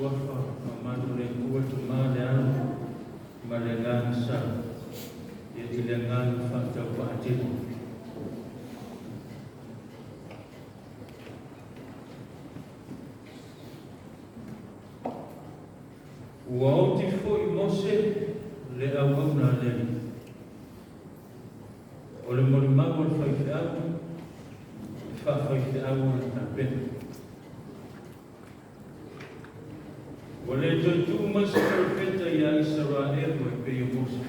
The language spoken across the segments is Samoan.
Suafa Mamalu o le Atua, Tama, le Alo ma le Agaga Sa, ia i le agaga faatauvaa tele. Ua oti foi Mose le auauna a le Alii. O le molimau a le faifeau, e faafaifeau ona tapena. Ua le toe tuu mai se polofeta ia Isaraelu e pei o Mose,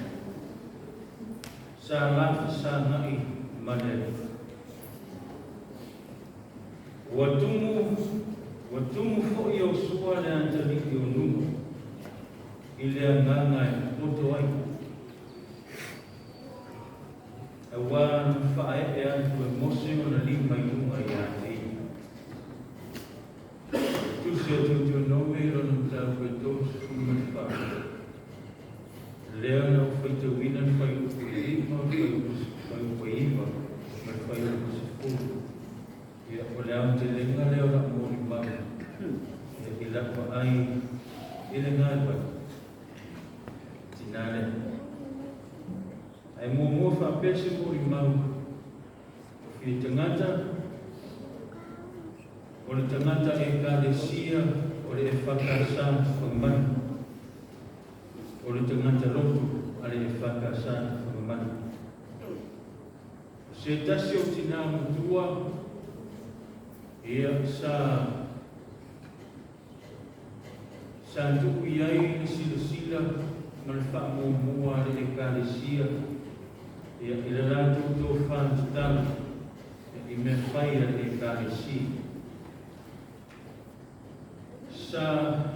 sa lafesagai ma le Alii. Ua tumu, ua tumu foi Iosua le atalii o Nuna i le agaga e poto ai. Auā na faaee atu e Mose ona lima i luga ia te ia. Tusi o Teutonome i lona mataupu e 34, lea na ou faitauina le fuaiupu e 5, le fuaiupu e 9 ma le fuaiupu 10. Ia, o le aotelega lea o lau molimau i lau vaai i le galuega. Tina lea. Ae muamua faapea se molimau o fia tagata, o le tagata Ekalesia o le EFKS Fagamanu, o le tagata lotu a le EFKS Fagamanu. O se tasi o tinā matua, ia sa Sa tuu i ai le silasila ma le faamuamua a le Ekalesia ia i le latou tofa tatalo i mea fai a le Ekalesia. Sa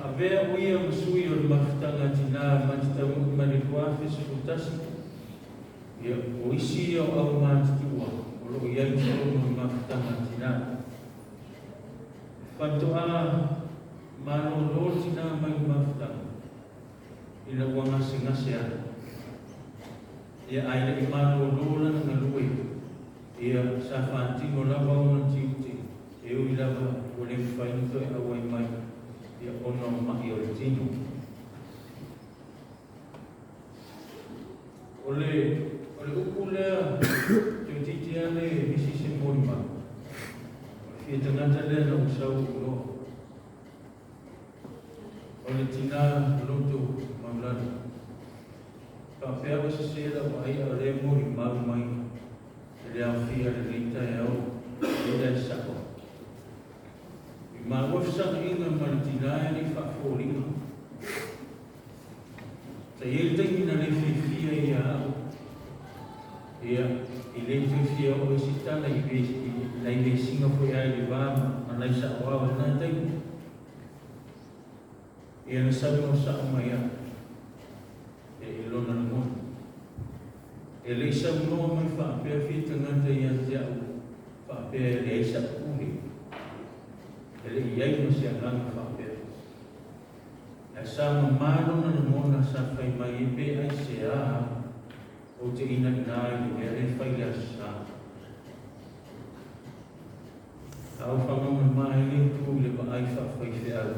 avea o ia ma sui o le Mafutaga Tinā ma te taunuu mai le 2011, ia o isi ia o aumatutua o lo o i ai i totonu o le Mafutaga Tinā. Faatoa malolo le tinā mai le mafutaga ina ua gasegase ai. Ia ae le i malolo lana galue, ia sa faatino lava ona tiute, e ui lava ua le mafai ona toe auai mai, ia ona o ma'i o le tino. O le, o le upu lea, toeitiiti lava le misi se molimau. O le fia tagata lea na ou sau ou loa. O le tinā loto maulalo. Faapea ua sese lau vaai a o lea e molimau mai e le aofia lenei taeao e la e sa'o. I maua fesaga'iga ma le tinā e le i faafoliga. Sa i ai le taimi na le fiafia ai ia au, ia, i le toe fia oo ai se tala i nai vesiga foi a i le va ma nai sa'oao i lena taimi. Ia na saunoa sa'o mai au, ia, i lona lagona. E le i saunoa mai faapea fia tagata ia te au faapea e leai sa'u pule. E le i ai ma se agaga faapea. Ae sa mamā lona lagona sa fai mai ai pe aisea ou te inaina ai i le mea lea e fai i le Aso Sa. A o faamamama ai le itu i le vaai faafaifeau,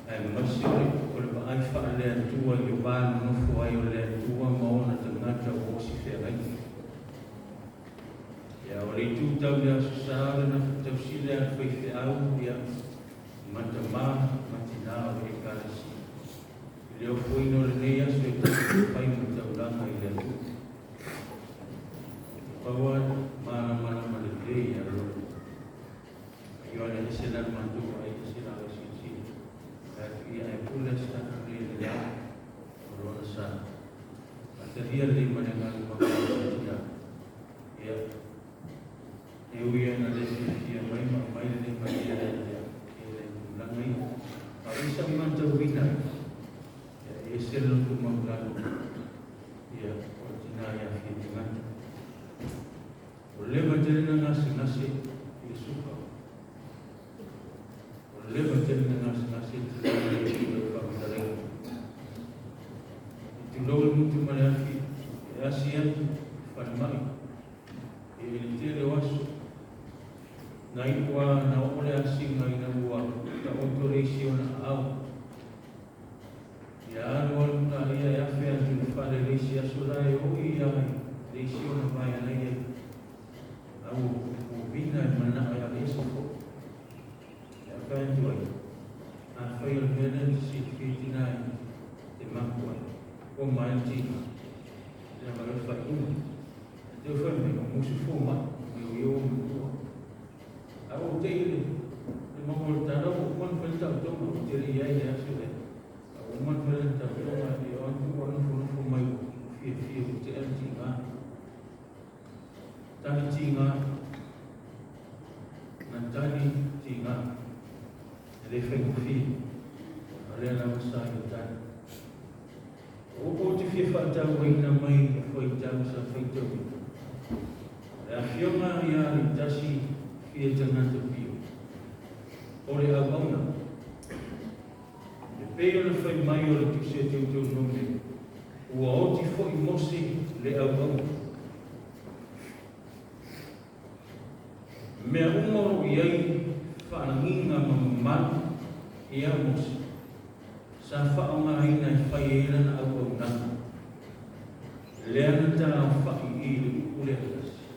aemaise o le vaai faale-Atua i le va nonofo ai o le Atua ma ona tagata ua osi feagaiga. Ia, o le itu tau i le Aso Sa o le gafatausi lea a le faifeau, ia, ma tama ma tinā o le Ekalesia. I le ofoina o lenei aso e tatou fai ma taulaga i le Atua. E pau a malamalama lelei ia lou. Ioane ese la le matou vaai ese la le silasila. Ae atu ia e pule se tatou nei i le la o lona sa. Atalia lelei ma le agaga maualalo o tina. Ia, E ui lava ina le fiafia mai ma aumai lenei malie ia te au i le tulaga ia, a o i sau matauina, ia, e ese le loto maualalo ia o le tina ia fia tagata. Ua leva tele na gasegase i le suka. Ua leva tele na gasegase i le tulaga lea i lau faamatalaina. I tulou le gutu ma le afi e asi atu i falemai. I le tele o aso, na iu a na oo le asiga ina ua taoto le isi i ona aao. Ia alu alu laia e afe atu i le fale i le isi aso la e oi lava i le isi ona vae la i ai. A ua vina e manao e aveese foi. E fai atu ai, afai o le mea lea e te silafia i tina i te mapu ai, ua maea le tiga, lea mai o le faaiuga. E te fai mai, o musu fomai, mai o ia ua matua. A ua te i le maua o le tala, ua uma ona fai le taotoga, ou te le i ai i le aso lea. A ua uma ona fai le taotoga, e o atu ua nofonofo mai ua fiafia ua tea le tiga. Tali tiga, na tali tiga, e le faigofie, a o lea lava sa ia tali. O upu ou te fia faatauaina mai le fuaitau sa faitauina, o le afioga ia Alitasi Fia Tagata Pio, o le auauna. E pei ona fai mai o le Tusi a Teuteronome, ua oti foi Mose le auauna. Mea uma o lo o i ai faalagiga ma mamalu ia Mose, sa faaaogaina e fai ai lana auaunaga, lea na taaofai i le upu lea tasi,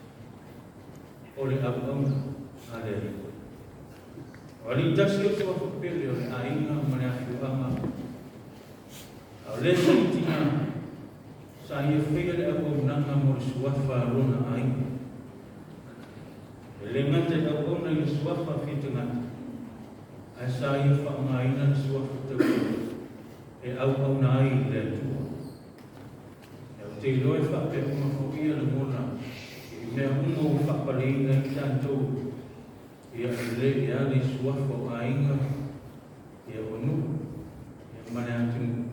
o le auauna a le Alii. O alii tasi o suafa pele o le aiga ma le afioaga, a o lea sa i tina, sa ia faia le auaunaga mo le suafa a lona aiga. E le gata i auauna i le suafa a fia tagata, ae sa ia faaaogaina le suafa tautua e auauna ai i le Atua. E ou te iloa e faapea uma foi ia lagona i mea uma ua faapaleina ai tatou ia e le e ala i suafa o aiga, ia o nuu, ia ma le atunuu.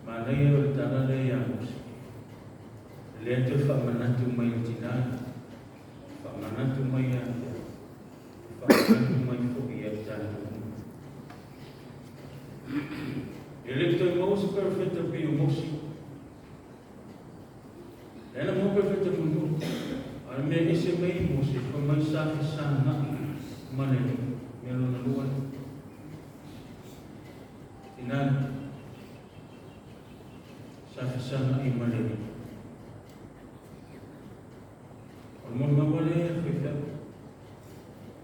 Manaia o le tala lea ia Mose. Lea toe faamanatu mai le tina, faamanatu mai ia te au, faamanatu mai foi ia tatou uma. E le toe maua se perofeta pei o Mose. Lea na maua perofeta mulimuli. A o le mea ese mai i Mose, fai mai sa fesagai ma le Alii. Mea lona lua lea. Tina, sa fesagai ma le Alii. O le molimau lea ia faifeau.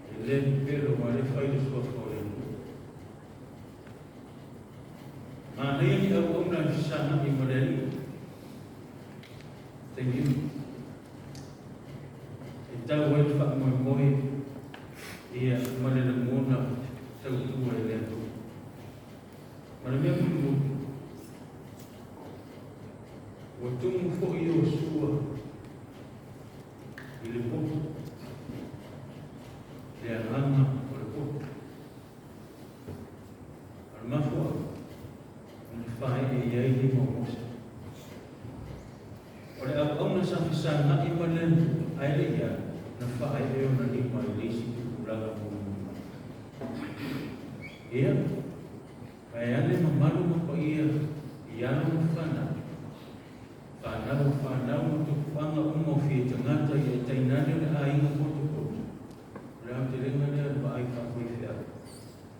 E le pepelo aua lea e fai le suafa o le Atua. Manaia ni auauna e fesagai ma le Alii. Taimi uma. E tau ai le faamoemoe ia ma le lagona tautua i le Atua. Ma le mea mulimuli, ua tumu foi Iosua i le poto, le agaga o le poto. O le mafuaaga, ona faaee i ai lima o Mose. O le auauna sa fesagai ma le Atua, ae le i alu, na faaee ona lima i le isi tupulaga mulimuli mai. Ia, ae ane mamalu ma paia i alo ma fanau, fanau o fanau ma tupuaga uma o fia tagata ia e tainane le aiga potopoto. O le aotelega lea o le vaai faafaifeau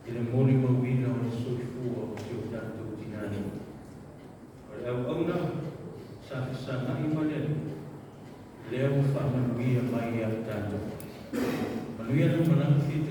i le molimauina o le soifua o si o tatou tina nei. O le auauna sa fesagai ma le Alii, lea ua faamanuia mai ia tatou. Manuia lau malaga fia.